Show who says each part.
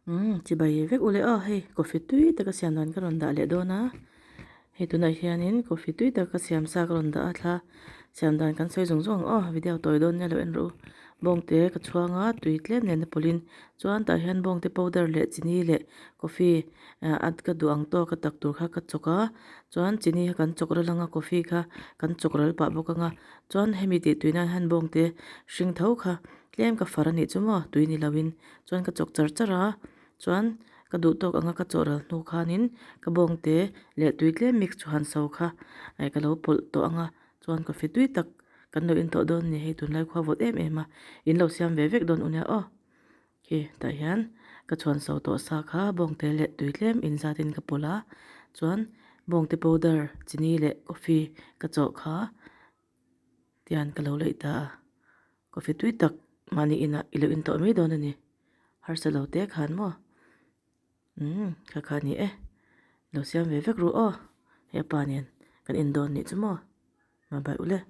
Speaker 1: Umm chibai vek ule aw hei coffee tui taka siam dan ka rawn dah leh dawn a hei tunah hianin coffee tui taka siam sa ka rawn dah a thla siam dan kan sawi zawng zawng ang aw video tawi dawn nia lo en rawh u bawngte ka chhuang a tui tlem nen a pawlhin chuan tah hian bawngte powder leh chini leh coffee ah a ka duh ang tawk a tak tur kha ka chawk a chuan chini kha kan chawk ral ang a coffee kha kan chawk ral pah bawk ang a chuan hemi tih tui nan hian bawngte hring tho kha tlem ka far a nih chu maw tui ni lo in. Chuan ka chawk char char a, chuan ka duh tawk anga ka chawh ral hnu khanin ka bawngte leh tui tlem mix chu han so kha eh ka lo pawlh tawh ang a, chuan coffee tui tak kan lo in tawh dawn a ni hei tunlai khua vawt em em a, in lo siam ve vek dawn u nia aw. Khi tah hian ka chhuan so tawh sa kha bawngte leh tui tlem inzatin ka pawlh a, chuan bawngte powder chini leh coffee ka chawh kha tian ka lo leih ta a. Coffee tui tak mahni inah i lo in tawh mai dawn a ni. Harsa lo te khan maw? Umm kha kha ni e. Lo siam ve vek ru aw. He pa nen kan in dawn nih chu maw? Bye bye ule.